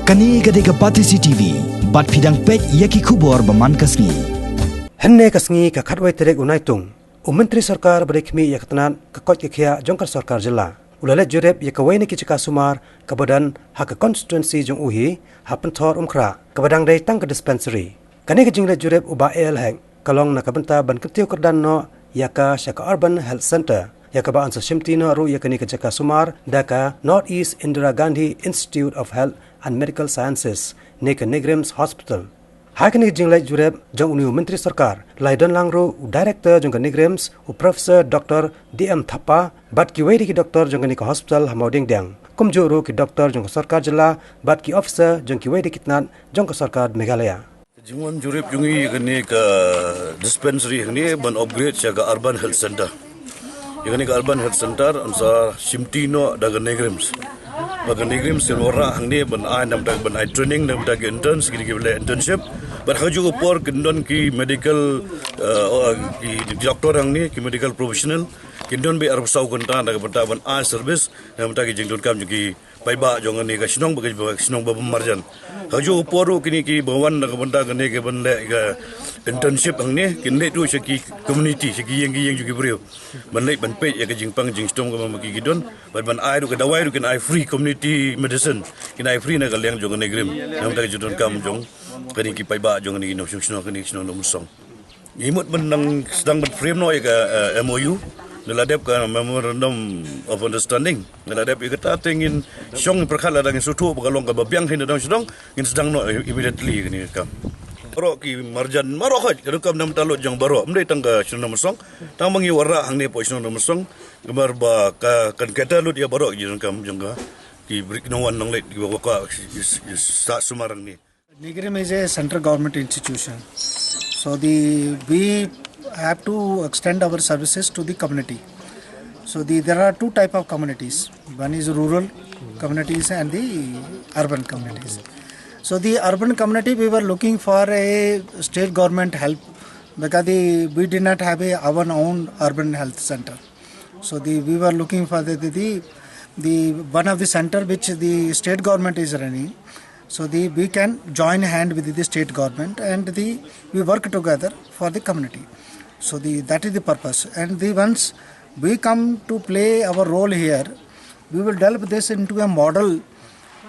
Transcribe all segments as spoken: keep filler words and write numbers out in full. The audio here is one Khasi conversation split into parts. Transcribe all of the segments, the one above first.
Kane ka dei ka Batesi T V, bad phi dang peit ïa ki khubor ba man ka sngi. Hynne ka sngi ka khatwei tarik u Naitung, u Myntri Sorkar ba dei khmih ïa ka tnat ka koit ka khiah jong ka sorkar jylla, u la leit jurip ïa kawei na ki jaka sumar kaba don ha ka constituency jong u hi, ha Pynthor Umkhrah, kaba dang dei tang ka dispensary. Kane ka jingleit jurip u Bah A L Hek ka long na ka bynta ban kyntiew kyrdan noh ïa ka sha ka Urban Health Centre, ïa kaba yn sa shimti noh ruh ïa kane ka jaka sumar da ka North East Indira Gandhi Institute of Health and Medical Sciences, ne ka NEIGRIHMS Hospital. Ha kane ka jingleit jurip jong une u Myntri Sorkar, la ïadon lang ruh u Director jong ka NEIGRIHMS, u Professor Doctor D M Thapa, bad kiwei de ki doktor jong kane ka hospital ha Mawdiangdiang, kumjuh ruh ki doktor jong ka sorkar jylla bad ki officer jong kiwei de ki tnat jong ka sorkar Meghalaya. Ka jingwan jurip jong ngi ïa kane ka dispensary hangne ban upgrade sha ka Urban Health Centre. Ïa kane ka Urban Health Centre yn sa shimti noh da ka NEIGRIHMS. Ba ka NEIGRIHMS yn wanrah hangne ban ai, namar ban ai training namar ki interns, ki, ki leh internship. Bad ha kajuh ka por kin don ki medical, eh, oh, ki, ki doktor hangne, ki medical professional kin don beit arphew saw kynta na ka bynta ban ai service namar ki jingdonkam jong ki paidbah jong kane ka shnong, ba ka shnong ba marjan. Ha kajuh ka por ruh kine kiba wan na ka bynta kane ka ban leh ka internship hangne, kin leit ruh sha ki community, sha ki ïing ki ïing jong ki briew, ban leit ban peit ïa ka jingpang jingshitom kaba ma ki ki don, bad ban ai ruh ka dawai ruh kin ai free, community medicine kin ai free na ka liang jong kane ka NEIGRIHMS, namar ka jingdonkam jong kane ki paidbah jong kane ki nongshong shnong, kane ka shnong Umsong. Ngi mut ban nang sdang ban frame noh ïa ka, eh, M O U. Ngi la dep ka Memorandum of Understanding. Ngi la dep ïa kata, te ngin shong pyrkhat lada ngin sngewthuh ba ka long kaba biang hi na dong sdang, ngin sdang noh immediately kane ka kam. Baroh ki marjan, baroh khoit, ka donkam namar ta lut jong baroh. Ym dei tang ka shnong Umsong. Tang ba ngi wanrah hangne hapoh shnong Umsong, namar ba ka kan cater lut ïa baroh ki jingdonkam jong ka, ki briew, ki nongwan nongleit, kiba kwah sah sumar hangne. NEIGRIHMS is a central government institution. So the, we have to extend our services to the community. So the, there are two type of communities. One is rural communities and the urban communities. So the urban community, we were looking for a state government help because the, we did not have a, our own urban health center. So the, we were looking for the, the, the, the one of the center which the state government is running. So the, we can join hand with the state government and the, we work together for the community. So the, that is the purpose. And the, once we come to play our role here, we will develop this into a model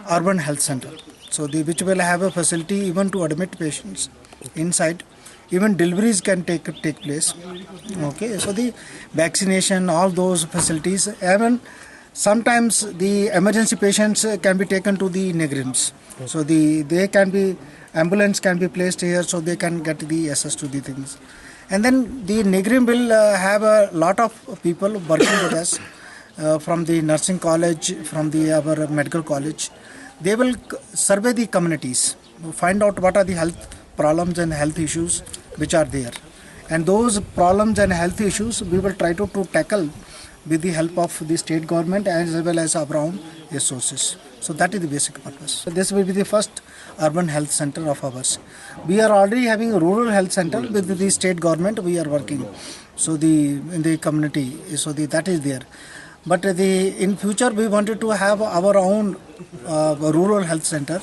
urban health center. So the, which will have a facility even to admit patients inside. Even deliveries can take, take place. Okay, so the vaccination, all those facilities, even sometimes the emergency patients, uh, can be taken to the NEIGRIHMS. So the, they can be, ambulance can be placed here, so they can get the access to the things. And then the NEIGRIHMS will, uh, have a lot of people working with us, uh, from the nursing college, from the our medical college. They will c-, survey the communities, find out what are the health problems and health issues which are there. And those problems and health issues we will try to, to tackle with the help of the state government as well as our own resources. So that is the basic purpose. So this will be the first urban health center of ours. We are already having a rural health center with the state government. We are working. So the, in the community, so the, that is there. But the, in future, we wanted to have our own, uh, rural health center.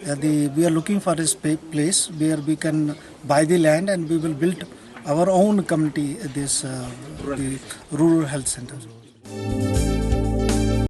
Uh, the, we are looking for a spa-, place where we can buy the land and we will build our own community, this, uh, the rural health center.